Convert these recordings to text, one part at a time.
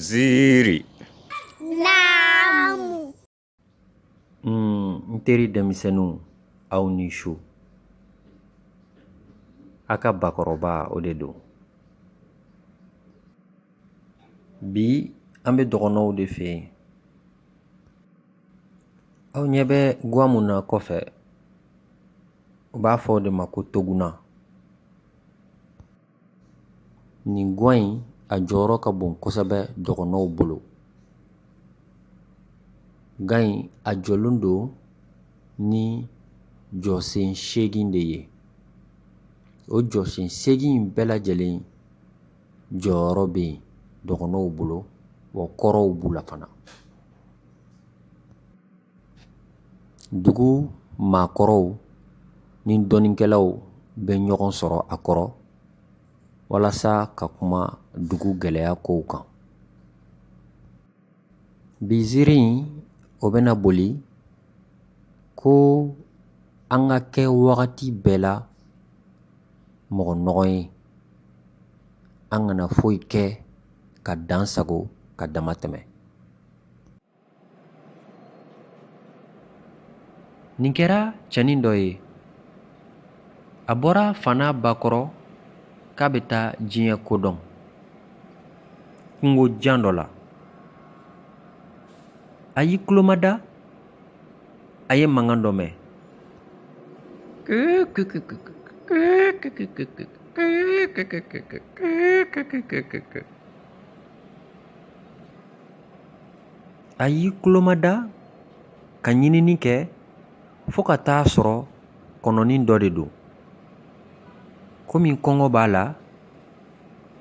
Ziiri. Naamu. N teri denmisɛnninw, aw ni su. A ka bakɔrɔba o de don. Bi an bɛ dɔgɔnɔw de fɛ yen. Aw ɲɛ bɛ gwa mun na kɔfɛ, u b'a fɔ o de ma ko toguna. Nin gwa in a jɔyɔrɔ ka bon kosɛbɛ dɔgɔnɔw bolo. Ga in a jɔlen don ni jɔsen 8 de ye. O jɔsen 8 in bɛɛ lajɛlen jɔyɔrɔ bɛ yen dɔgɔnɔw bolo, wa kɔrɔw b'u la fana. Dugu maakɔrɔw ni dɔnnikɛlaw bɛ ɲɔgɔn sɔrɔ a kɔrɔ walasa ka kuma dugu gɛlɛya kow kan. Bi ziiri in, o bɛna boli ko an ka kɛ wagati bɛɛ la mɔgɔ nɔgɔn ye, an kana foyi kɛ ka dan sago ka dama tɛmɛ. Nin kɛra cɛnin dɔ ye. A bɔra fa n'a ba kɔrɔ k'a bɛ taa diɲɛ kodɔn kungo jan dɔ la. A y'i tulomada, a ye mankan dɔ mɛn. A y'i tulomada ka ɲinini kɛ fo ka taa sɔrɔ kɔnɔnin dɔ de don. Komi kɔngɔ b'a la,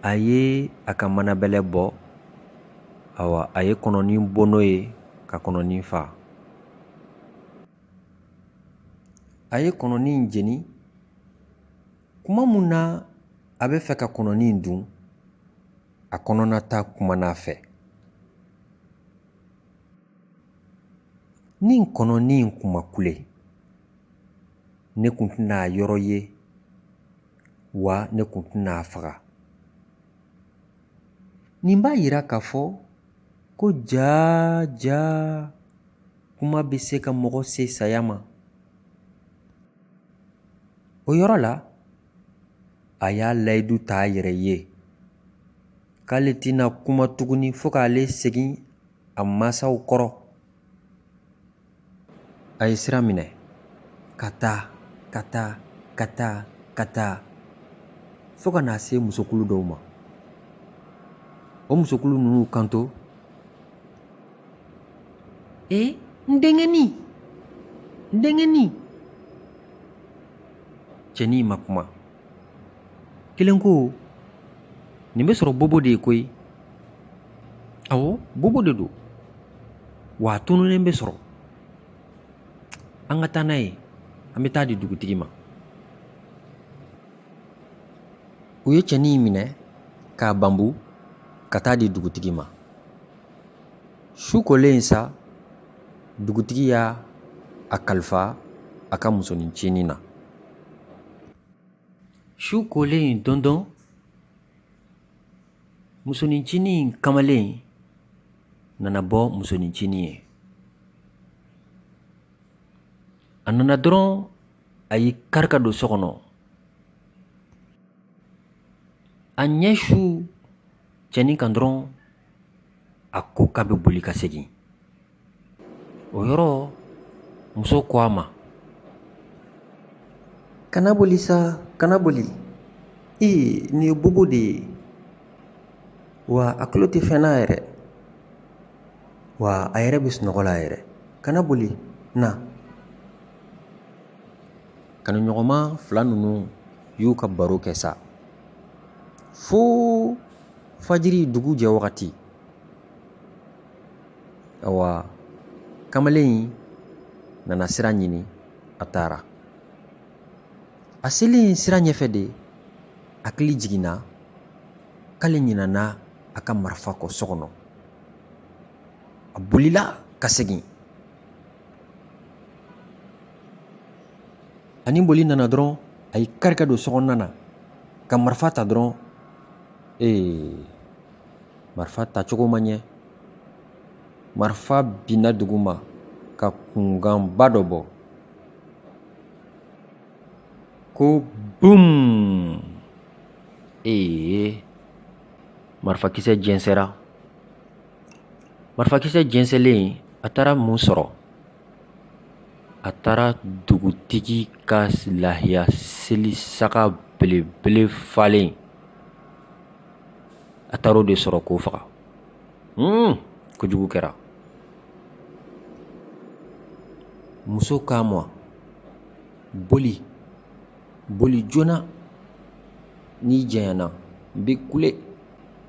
a ye a ka manabɛlɛ bɔ, awa a ye kɔnɔnin bon n'o ye ka kɔnɔnin faa. A ye kɔnɔnin jeni. Kuma mun na a bɛ fɛ ka kɔnɔnin dun, a kɔnɔnata kumana a fɛ. Ni kɔnɔnin kun ma kule, ne kun tɛna a yɔrɔ ye, wa ne kun tɛna a faga. Nin b'a yira k'a fɔ ko jaa jaa kuma bɛ se ka mɔgɔ se saya ma. O yɔrɔ la, a y'a layidu ta a yɛrɛ ye k'ale tɛna kuma tuguni fo k'ale segin a masaw kɔrɔ. A ye sira minɛ ka taa, ka taa, ka taa, ka taa fo ka n'a se musokulu dɔw ma. O musokulu ninnu kanto: E, n denkɛnin, n denkɛnin. Cɛnin ma kuma. Kelen ko, nin bɛ sɔrɔ bobo de ye koyi. Awɔ, bobo de don, wa a tununnen bɛ sɔrɔ. An ka taa n'a ye, an bɛ taa di dugutigi ma. U ye cɛnin minɛ k'a banbu ka taa di dugutigi ma. Su kolen sa, dugutigi y'a a kalifa a ka musonincinin na. Su kolen dɔndɔn, musonincinin kamalen nana bɔ musonincinin ye. A nana dɔrɔn, a y'i kari ka don so kɔnɔ. A ɲɛ su cɛnin kan dɔrɔn, a ko k'a bɛ boli ka segin. O yɔrɔ, muso ko a ma: Kana boli sa, kana boli. Ee, nin ye bobo de ye, wa a tulo tɛ fɛn na yɛrɛ, wa a yɛrɛ bɛ sunɔgɔ la yɛrɛ. Kana boli, na. Kanuɲɔgɔnma fila ninnu y'u ka baro kɛ sa fo fajiri dugu jɛ wagati. Awa, kamalen in nana sira ɲini, a taara. A selen sira ɲɛfɛ de, hakili jiginna k'ale ɲinana a ka marifa kɔ so kɔnɔ. A bolila ka segin. Ani boli nana dɔrɔn, a y'i kari ka don sokɔnɔna na ka marifa ta dɔrɔn. Ee, Marifa tacogo ma ɲɛ. Marifa binna duguma ka kunkanba dɔ bɔ. Ko bum! Ee, marifakisɛ jɛnsɛra. Marifakisɛ jɛnsɛnlen, a taara mun sɔrɔ? A taara dugutigi ka lahiya seli saga belebele falen, a taara o de sɔrɔ k'o faga. Kojugu kɛra. Muso k'a ma, boli boli joona, n'i janyana n bɛ kule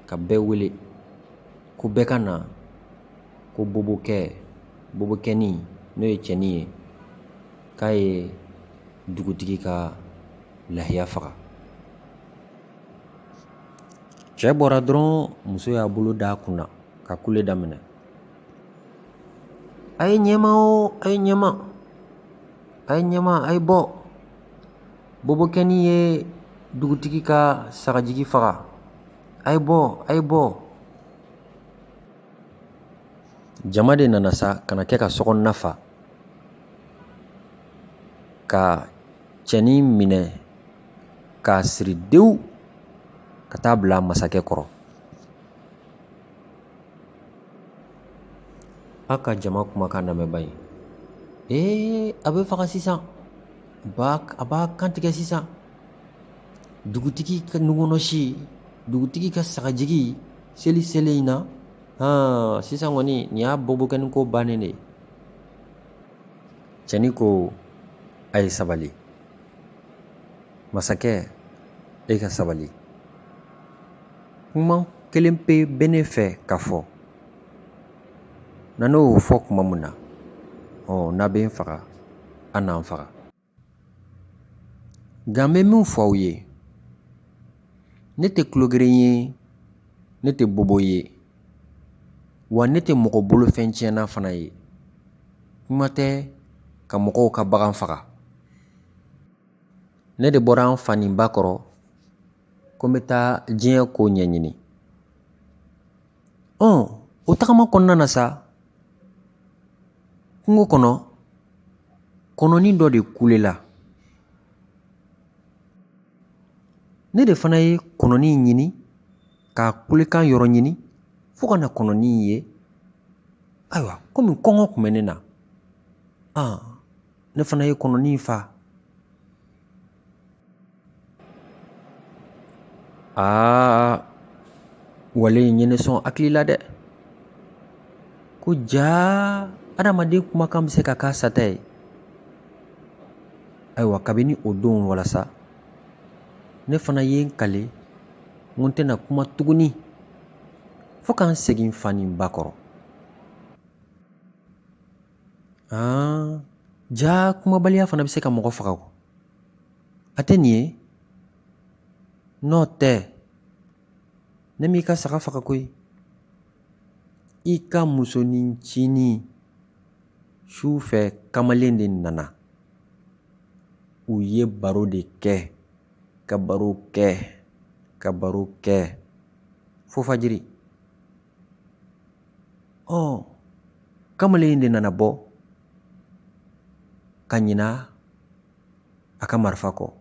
ka bɛɛ wele ko bɛɛ ka na, ko bobokɛ, bobokɛnin, n'o ye cɛnin ye, k'a ye dugutigi ka lahiya faga. Cɛ bɔra dɔrɔn, muso y'a bolo d'a kunna ka kule daminɛ. A ye ɲɛma o, a ye ɲɛma, a ye ɲɛma, a ye bɔ. Bobokɛnin ye dugutigi ka sagajigi faga. A ye bɔ, a ye bɔ. Jama de nana sa ka na kɛ ka sokɔnɔna fa, ka cɛnin minɛ k'a siri dewu ka taa bila masakɛ kɔrɔ. A ka jama kumakan lamɛn ban ye. Ee, a bɛ faga sisan, a b'a kantigɛ sisan. Dugutigi ka nugɔnɔsi, dugutigi ka sagajigi seli selen in na, haan, sisan kɔni nin y'a bobokɛnin ko bannen de ye. Cɛnin ko, a ye sabali. Masakɛ, e ka sabali. Kuma kelen pe bɛ ne fɛ ka fɔ. Na ne y'o fɔ tuma min na, ɔ n'a bɛ n faga, a na n faga. Nka n bɛ min fɔ aw ye, ne tɛ tulogeren ye, ne tɛ bobo ye, wa ne tɛ mɔgɔ bolofɛn tiɲɛna fana ye. Kuma tɛ ka mɔgɔw ka bagan faga. Ne de bɔra an fa ni ba kɔrɔ ko n bɛ taa diɲɛ ko ɲɛɲini. O tagama kɔnɔna na sa, kungo kɔnɔ, kɔnɔnin dɔ de kulela. Ne de fana ye kɔnɔnin ɲini k'a kulekan yɔrɔ ɲini fo ka na kɔnɔnin ye. Ayiwa, komi kɔngɔ tun bɛ ne na, ne fana ye kɔnɔnin fa. Aa, wale in ye ne sɔn hakili la dɛ. Ko jaa adamaden kumakan bɛ se ka k'a sata ye. Ayiwa, kabini o don walasa ne fana ye n kale n ko n tɛna kuma tuguni fo ka n segin fa ni ba kɔrɔ. Aa, jaa kumabaliya fana bɛ se ka mɔgɔ faga o. A tɛ nin ye. N'o tɛ, ne m'i ka saga faga koyi. I ka musonin ncinin su fɛ kamalen de nana. U ye baro de kɛ, ka baro kɛ, ka baro kɛ fo fajiri. Kamalen de nana bɔ ka ɲina a ka marifa kɔ.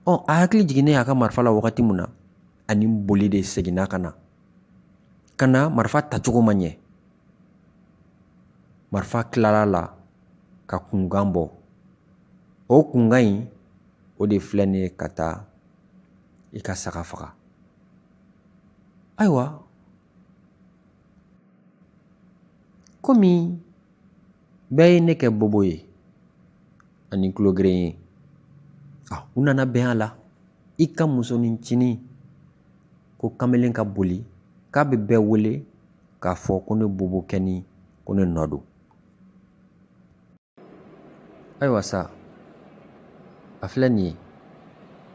A hakili jiginnen a ka marifa la wagati min na, ani boli de seginna ka na. Ka na marifa tacogo ma ɲɛ. Marifa tilala la ka kunkan bɔ. O kunkan in, o de filɛ nin ye ka taa i ka saga faga. Ayiwa, komi bɛɛ ye ne kɛ bobo ye ani tulogeren ye, u nana bɛn a la. I ka musonin ncinin ko kamalen ka boli k'a bɛ bɛɛ wele k'a fɔ ko ne bobokɛnin, ko ne nɔ don. Ayiwa sa, a filɛ nin ye,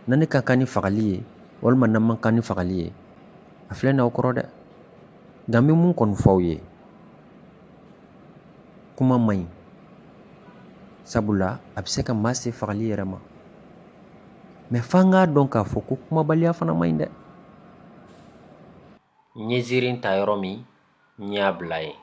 na ne ka kan ni fagali ye walima na man kan ni fagali ye, a filɛ nin aw kɔrɔ dɛ. Nka n bɛ mun kɔni fɔ aw ye, kuma man ɲi, sabula a bɛ se ka maa se fagali yɛrɛ ma. Mɛ f'an k'a dɔn k'a fɔ ko kumabaliya fana man ɲi dɛ. N ye ziiri ta yɔrɔ min, n y'a bila yen.